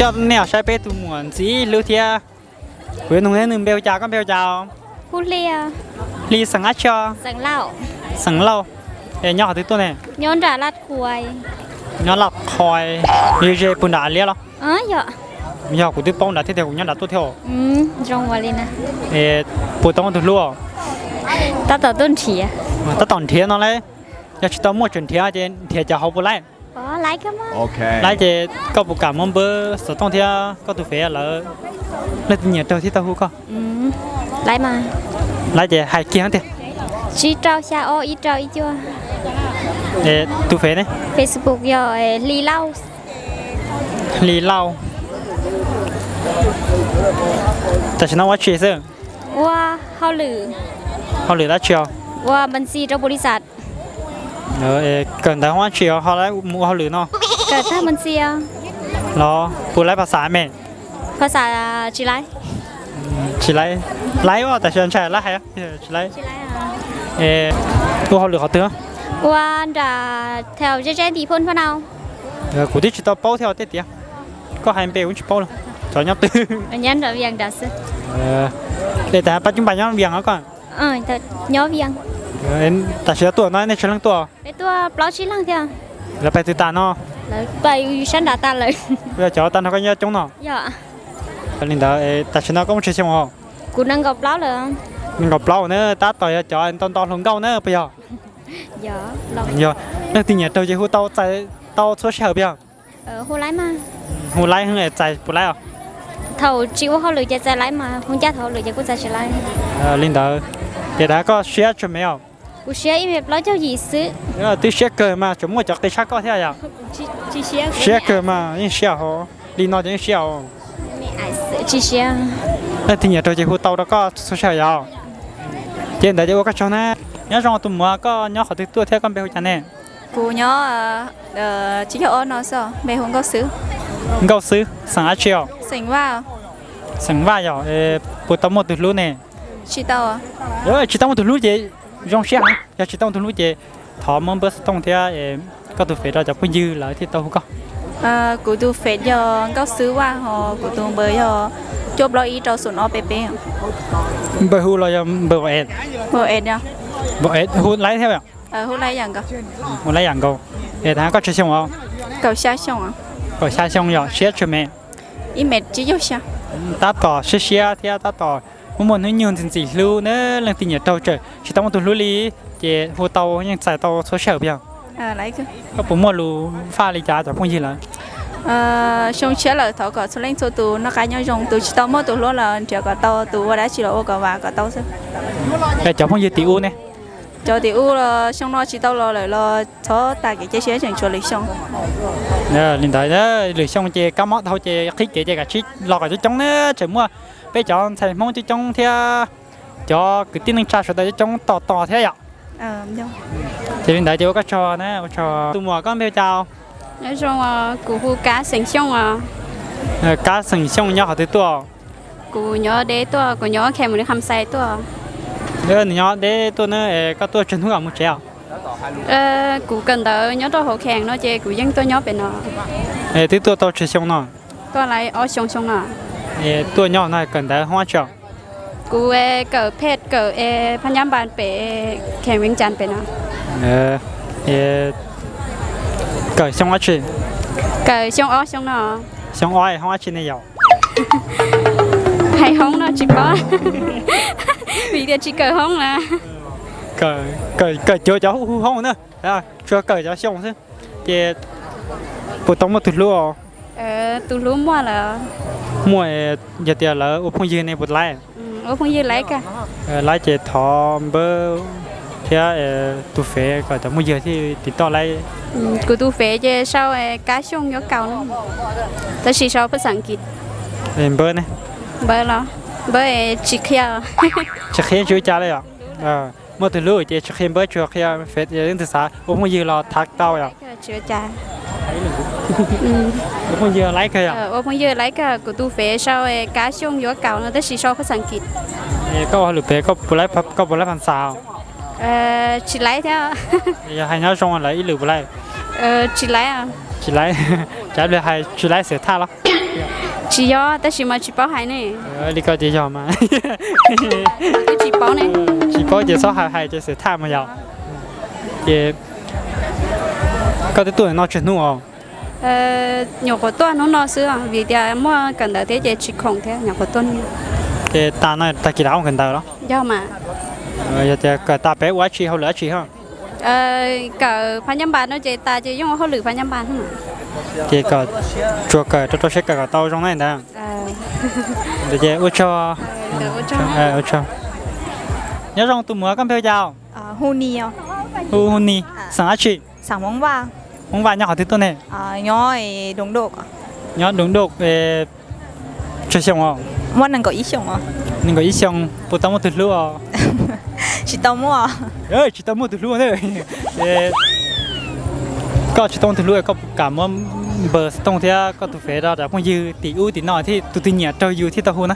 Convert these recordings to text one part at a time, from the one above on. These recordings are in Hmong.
Coj nej los saib peb tus muam ntxim hlub thiab. Kuv yuav nug neb npe hu cas, koj npe hu cas? Hli xeem dab tsi os? Xeem Lauj. Es nyob qhov twg tuaj ne? Nyob Laj Qhua. Yog ze puag nram Liab los? Yog, kuv twb paub nrad thiab tias kuv nyob nrad tuaj thiab. Puas tau muaj tus hlub? Tab tom nrhiav no lawm. Yog tsis tau muaj tseem nrhiav ces nrhiav cov hauv puas laib? Laib ces koj puas kam muab npawb xov tooj thiab koj tus fev lawv, leej twg nyiam raug thiab tau hu koj? Laib ces hais kiag tiag. Tsib rau xya ob ib rau ib cuaj. Tus fev ne? Facebook yog Hli Lauj. Hli Lauj. Tam sim no ua dab tsi xwb? Ua hauj lwm. Hauj lwm dab tsi os? Ua npas ntxi rau pus lis xas. Kawm ntawv ua dab tsi os ho mus ua hauj lwm no? Kawm tag npas ntxi os. Los puas laib phas xas me? Phas xas tsis laib. Tsis laib. Laib os, tam sim no ntshai laib hais tsis laib. Ua hauj lwm qhov twg? Ua nram thaum ze ze ntim phoo phab nau. Kuv twb tsis tau paub thiab tej tias koj hais npe kuv tsis paub los. Cov nyob twg? Es tas pab coob pas nyob Vias os koj? Nyob Vias. Tam sim no tuaj no nej tsawg leej tuaj? Peb tuaj plaub tsib leeg thiab. Lawv pais twg tas no? Lawv pais sab nrad tas lawm. Yog cov tag nrho koj nyob coob no? Yog. Li ntawd tam sim no koj muaj tsawg xyoo os? Kuv nees nkaum plaub lawm. Nees nkaum plaub na, tab tom yog cov nto nto hluas nkauj na puas yog? Yog. Leej twg nyiam raug ces hu tau txais tau txhua sij hawm puas yog? Hu laib, txais puas laib os? Thaum tsis ua hauj lwm ces txais laib mas hu ncaj thaum hauj lwm ces kuj txais tsis laib. Li ntawd, ces dag koj siab tsawg me os? Kuv siab ib mev plaub caug yim xwb. Twb siab kawg mas tseem muaj cov qis tshaj koj thiab yom? Siab kawg mas yeej siab hov, li no ces yeej siab os. Tsis siab. Leej twg nyiam raug ces hu tau rau koj txhua sij hawm yom? Ces ntawd ces ua koj tsaug na. Nyob zoo tus muam, koj nyob qhov twg tuaj thiab koj npe hu cas ne? Kuv nyob tsib caug ob no xwb, npe hu Nkauj Xwb. Nkauj Xwb, xeem dab tsi os? Xeem Vaj. Xeem Vaj yog, puas tau muaj tus hlub ne? Tsis tau. Tsis tau muaj tus hlub ces zoo siab heev, yog tsis tau muaj tus hlub ces thov muab npawb xov tooj thiab koj tus fev rau cov phooj ywg lawv thiaj tau hu koj. Kuv tus fev yog Nkauj Xwb Vaj, ho kuv tus npawb yog cuaj plaub ib rau xoom ob peb peb. Npawb hu los yog npawb vauv es? Vauv es, hu laib thiab. Hu laib yam nkaus. Es tas koj tsawg xyoo os? Kaum xya xyoo. Kaum xya xyoo yog siab tsawg me? Ib mev tsib caug xya. Tab tom siab siab thiab tab tom muaj muaj hnub nyoog ntxim ntxim hlub na, leej twg nyiam raug tseem tsis tau muaj tus hlub li, ces hu tau yeej txais tau txhua sij hawm puas yog? Koj puas muaj lus faj li cas cov phooj ywg lawm? Xyoo tshiab lawm thov kom txhua leej txhua tus noj qab nyob zoo, tus tsis tau muaj tus hlub los nrhiav kom tau, tus ua dab tsi los ua kom vam kom tau xwb. Cov phooj ywg tim ub ne? Cov tim ub los xyoo no tsis tau los lawm los txhob tas kev cia siab, tseem tshuav lwm xyoo. Li ntawd, lwm xyoo ces kab mob dhau ces qhib kev ces kav tsij los kom coob coob na, tseem muaj peb cov ntxhais Hmoob coob coob thiab cov kwv tij neej tsa sawv daws coob coob tos tos thiab yom. Ces li ntawd ces ua koj tsaug na, ua tsaug. Tus muam koj npe hu cas? Nyob zoo, kuv hu Kab xeem Xyooj os. Kab xeem Xyooj nyob qhov twg tuaj? Kuv nyob deb tuaj, kuv nyob Kheem Mus Li Kham Xais tuaj. Nws nyob deb tuaj na, koj tuaj tsawg hnub os mus tsev os? Kuv kawm ntawv nyob rau hauv Kheem no ces kuv yeej tuaj nyob pem no. Twb tuaj tau tsawg xyoo no? Tuaj lawm ob xyoo xyoo no. Tuaj nyob no kawm ntawv hoob dab tsi os? Kuv kawm phem kawm phab nyab npas pem Kheem Vees Cas pem no. Kawm xyoo dab tsi? Kawm xyoo ob xyoo no. Xyoo ob hoob dab tsi ne yom? Hais hoob no tsis paub, vim tias tsis kawm hoob na. Kawm cuag cov hu hoob na, tsuas kawm cov xyoo xwb. Ces puas tau muaj tus hlub os? Tus hlub muaj lawm. Muaj, yog tias lawv ua phooj ywg ne puas laib? Ua phooj ywg laib kawg. Laib ces thov npawb thiab tus fev kom cov phooj ywg thiaj tiv toj laib. Kuv tus fev ces sau Kab Xyooj Yuav Kaus no, tab sis sau phas xas Askiv. Npawb ne? Npawb los npawb tsis qhia. Tsis qhia tsis ua cas li os. Muaj tus hlub ces tsis qhia npawb, tsuas qhia fev, leej twg xav ua phooj ywg los tham tau yom. Ua phooj ywg laib kawg yom. Ua phooj ywg laib kawg, kuv tus fev sau Kab Xyooj Yuav Kaus no tab sis sau phas xas Askiv. Koj ua hauj lwm pem koj puas laib phas xas? Tsis laib thiab. Yog hais nyob zoo lawv ib lwm puas laib? Tsis laib. Tsis laib, cas hais tsis laib xav tham los? Tsis yog, tab sis mas tsis paub hais ne. Li ko ces yog mas. Twb tsis paub ne. Tsis paub ces txhob hais, hais ces xav tham mas yog. Ces koj twb tuaj no tsawg hnub os? Nyuam qhuav tuaj hnub no xwb, vim tias muaj kawm ntawv thiab ces tsis khoom thiab, nyuam qhuav tuaj hnub no. Ces tas no tag kis rov qab mus kawm ntawv los? Yog mas. Yog tias kawm tas peb ua dab tsi, hauj lwm dab tsi ho? Kawm phab nyab npas no ces tas ces yeej ua hauj lwm phab nyab npas no. Ces kom tsuas kawm rau rau siab kawm kom tau zoo na ntawd. Ntawd ces ua tsaug. Ua tsaug. Nyob zoo tus muam, koj npe hu cas? Hu Ni. Hu Ni, xeem dab tsi? Hmoob Vaj. Nyob qhov twg tuaj ne? Nyob Doo Doj. Tsawg xyoo os? Nees nkaum ib xyoo. Puas tau muaj tus hlub os? Tsis tau muaj. Tsis tau muaj tus hlub na. Koj tsis tau muaj tus hlub, koj puas kam muab npawg xov tooj thiab koj tus fev rau cov phooj ywg tim ub tim no thiab tus twg nyiam raug yus thiaj tau hu na?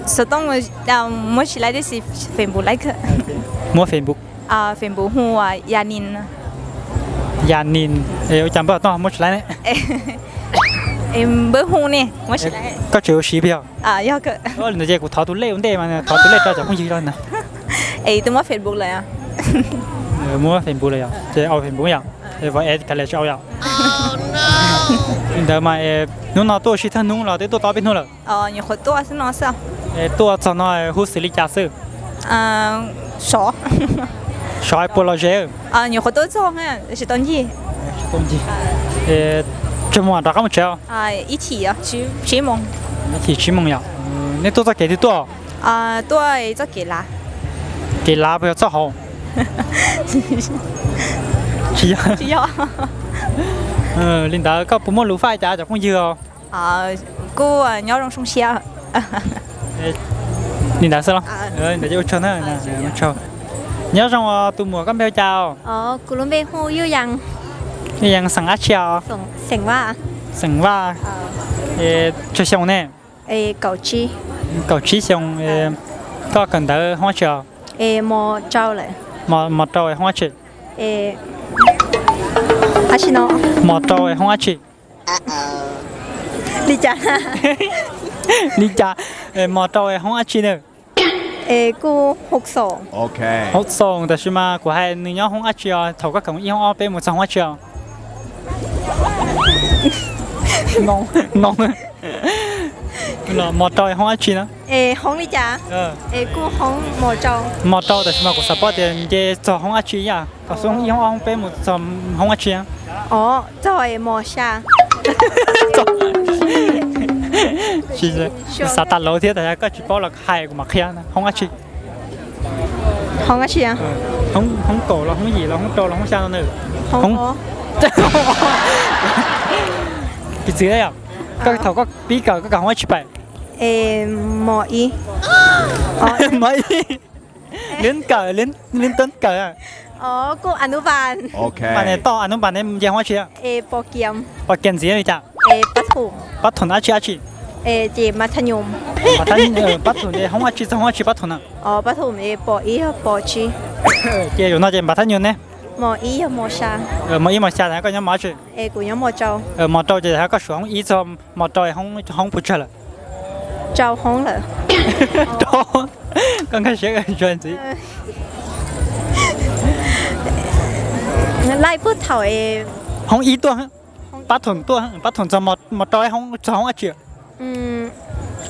Xov tooj muab tsis laib tab sis Facebook laib kawg. Muab Facebook. Facebook hu Yas Nis. Yas Nis. Ua cas npawg xov tooj muab tsis laib ne? Npawg hu ne, muab tsis laib. Koj tseem yuav siv puas yog? Yog kawg. Li ntawd ces kuv thov tus lej ua ntej mas, thov tus lej rau cov phooj ywg rau ntawd. Es twb muab Facebook lawm. Muab Facebook lawm yog? Ces au Facebook yog? Vam es kav liam tsis au yog? Li ntawd mas hnub no tuaj ua si thawj hnub los twb tuaj tau peb hnub lawm? Nyuam qhuav tuaj xwb no xwb. Tuaj txog no hu xws li cas xwb? Sov. Sov puas lom zem? Nyuam qhuav tuaj txog, tsis tau ncig. Tsawg moos rov qab mus tsev? Ib chim tsib moos. Ib chim tsib moos yom? Nej tuaj txoj kev twg tuaj? Tuaj txoj kev lav. Kev lav puas yog txoj hauv? Tsis yog. Li ntawd koj puas muaj lus faj cas cov phooj ywg os? Kuj nyob zoo zoo siab. Li ntawd xwb los? Li ntawd ces ua tsaug na. Nyob zoo tus muam, koj npe hu cas? Kuv lub npe hu Yuj Yees. Yuj Yees xeem dab tsi os? Xeem Vaj. Tsawg xyoo ne? Kaum tsib xyoo. Koj kawm ntawv hoob dab tsi os? Mos rau hoob dab tsi? Mos rau hoob dab tsi? Li cas? Li cas? Mos rau hoob dab tsi na? Hoob Xoo, tab sis mas kuv hais nws nyob hoob dab tsi os, thaum koj kawm ib hoob ob peb mus txog hoob dab tsi os? Mos rau hoob dab tsi na? Hoob li cas? Kuj hoob mos rau. Mos rau tab sis mas kuv xav paub tias nce txog hoob dab tsi yam, thaum xub ib hoob ob hoob peb mus txog hoob dab tsi? Txog mos xya. Xav tas lauv thiab, tas yog koj tsis paub los hais kuv mam qhia. Hoob dab tsi? Hoob dab tsi? Hoob kaum los hoob yim los hoob rau los hoob xya no na? Piv txwv yom? Koj thaum koj pib kawm koj kawm hoob dab tsi pais? Mos ib. Mos ib. Lub kawm, lub tub kawm. Kuj anub npas. Npas ne, toj anub npas ne nce hoob dab tsi? Pos kiam. Pos kiam ntxiv li cas? Pab thoom dab tsi dab tsi? Ces mas thaj nyum. Pab thoom ces hoob dab tsi txog hoob dab tsi pab thoom na? Pab thoom pos ib pos tsib. Ces zaum no ces npam thab nyum ne? Mos ib yog mos xya. Mos ib mos xya tas koj nyob mos dab tsi? Kuv nyob mos rau. Mos rau ces tas koj suav hoob ib txog mos rau hoob puas tsawg lawm? Rau hoob lawm. Koj nkag siab ntxiv. Laij puag thaum hoob ib tuaj, pab thoom tuaj, pab thoom txog mos rau hoob txog hoob dab tsi?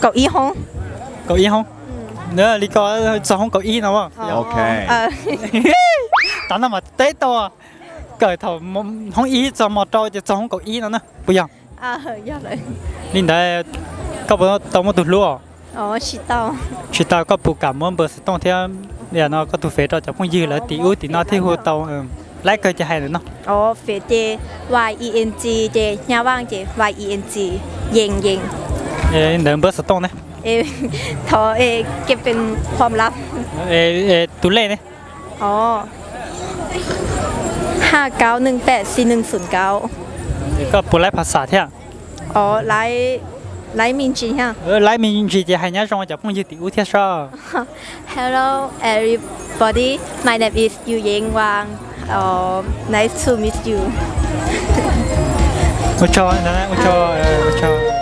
Kaum ib hoob. Kaum ib hoob. Li ko txog hoob kaum ib no. Tav no mas teb tau. Kawm thaum hoob ib txog mos rau ces txog hoob kaum ib no na, puas yog? Li ntawd koj puas tau muaj tus hlub? Tsis tau. Koj puas kam muab npawb xov tooj thiab no koj tus fev rau cov phooj ywg lawv tim ub tim no thiaj hu tau? Laib kawg ces hais ntawm no. Fev ces Y E N G ces Hnyav Vaj ces Y E N G, Yees Yees. Li ntawd npawb xov tooj ne? Thov keep it quiet. Tus lej ne? Haj kaub neej pem xi neej xum kaub. Koj puas laib phas xas thiab? Laib me ntsis thiab. Laib me ntsis ces hais nyob zoo cov phooj ywg tim ub thiab sab. Hello everybody, my name is Yu Yeng Wang. Nice to meet you. Ua tsaug, ua tsaug, ua tsaug.